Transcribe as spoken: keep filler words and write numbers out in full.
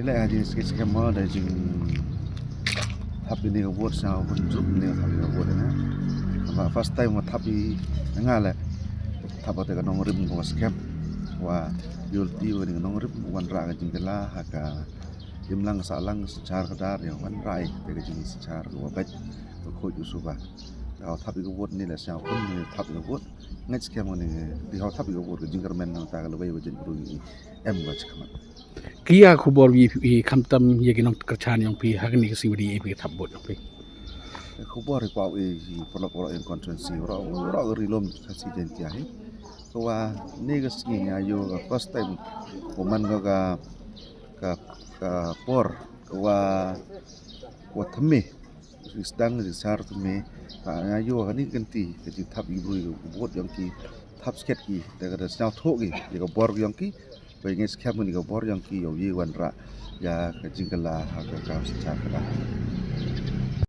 Leh ha jingsngewsih skhem mo da jing thap ïa kane ka vote, sngewbha pynjur ïa kane ka thap ïa ka vote na. Ba first time nga thap ïa nga leh. Thap ïa ka nongrim kaba skhem. Wa ïohi ïa kane ka nongrim wanrah ka jingkylla ha ka imlang sahlang, synshar khadar, ïa wanrah ïa ka jingsynshar kaba beit ba khuid u suba. Haba thap ïa ka vote ne leh sngewbha pynjur ïa kane ka thap ïa ka vote. Ngeit skhem ne, haba thap ïa ka vote ka jingkyrmen na ka lawei ba jin bru ngi em ba chi khmat. Ki ïa khubor ïa phi khamtam ïa ki nongkyrchan ïong phi ha kane ka sngi ba dei ïa phi ka thap vote ïong phi. Khubor ïa phi ïa paralok paralok ïa constituency, paralok paralok ka Ri Lum Khasi Jaiñtia hi. Ka wa ne ka sngi nga ïoh ka first time ko man ka ka ka por ka wa wa thymme. Sdang jingsar thymme. Ka nga ïoh kane ka kynti ka jingthap ïa ki briew, ka vote ïong ki, thap skhem ki, da ka da sngewthuh ki ïa ka bor ïong ki. Ba ngi skhem ïa ka bor ïong ki, ïoh ïa wanrah ïa ka jingkylla ha ka kam synshar khadar.